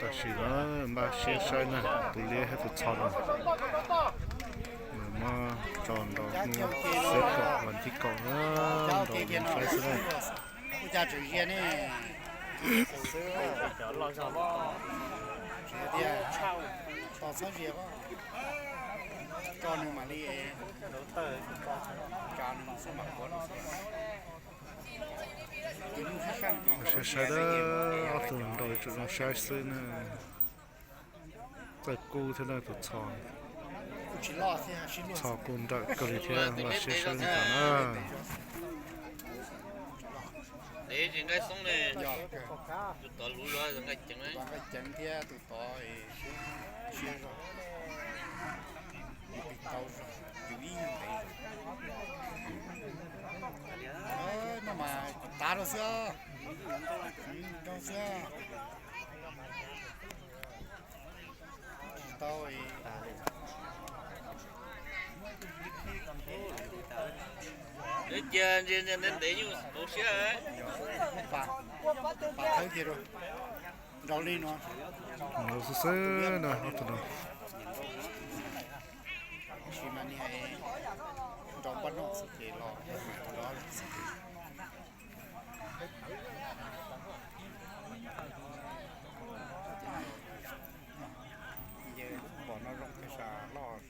Tam sim no npaj siab saib na, tus liab thiab tus txho no. Nws muab tso nrau hnub xiab kaum vas thib kaum na, nrau hnub saib xwb na. Saib saib, ob tug nrau tseem zoo saib xwb na. Txawj kub thiab na tus txho. Txho kuj nrawm kawg li thiab, npaj siab saib li ntawd na. Tus tod luv zog nqaij ceev thiab tus tod siab zog. Tus ib nyuag ntev. No mas tav rau xwb, rau xwb. Tsis tau. Cia ntev ntev nyuj pov siab. Pam thawb kiag rau. Nrau li no. Nrau xwb xwb na, ob tug no. Tab sis mas niag nrau npaj noj xwb ces los nrau xwb ces. Yawg pom no zoo pes sas loj.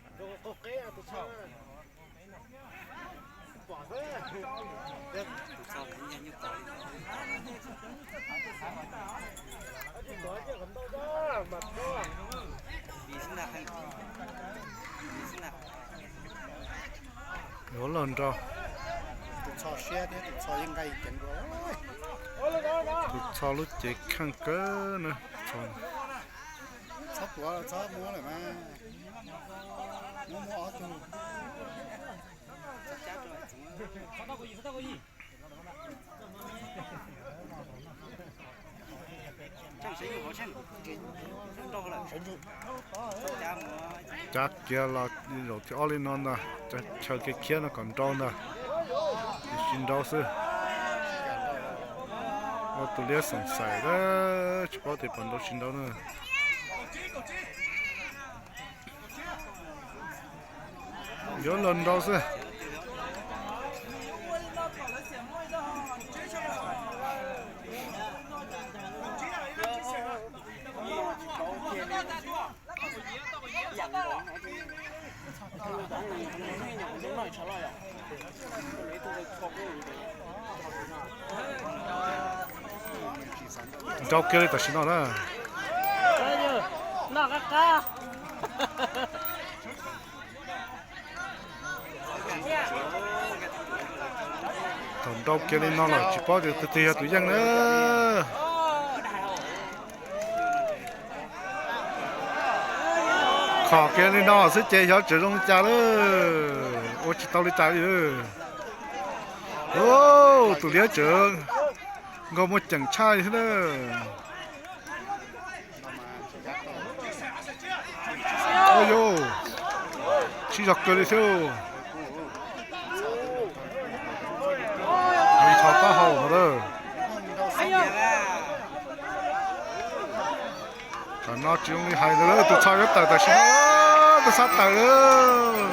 Yuav los nrau. Tus txho siab thiab tus txho yeej nqaij ceev dua. Tus txho lub cev kheej kawg na. Txhob tuav, txhob muab lawm mas. Muab muab ob tug. Cab kiag los zaum thib ob li no ntag, chaw kiag khiab no kom nrau ntag. Tsis nrau xwb. Ua tus liab xeem xais, tsis paub tias puas nrau tsis nrau na. Yuav los nrau xwb. Nrau kiag li tam sim no na. Thaum nrau kiag li no los tsis paub tias tus twg yog tus yeej na. Khom kiag li no xwb ces xyov tseem zoo li cas lawm, ua tsis tau li cas li. Tus liab tseem nkaus muaj ceem tshaj li thiab na. Ua yus, sib zog kawg li thiab. Ncho taub hau no lawm. Tam no tsis zoo li hais ntawd lawm, tus txho yuav tawm tam sim no, tus txho tawm lawm.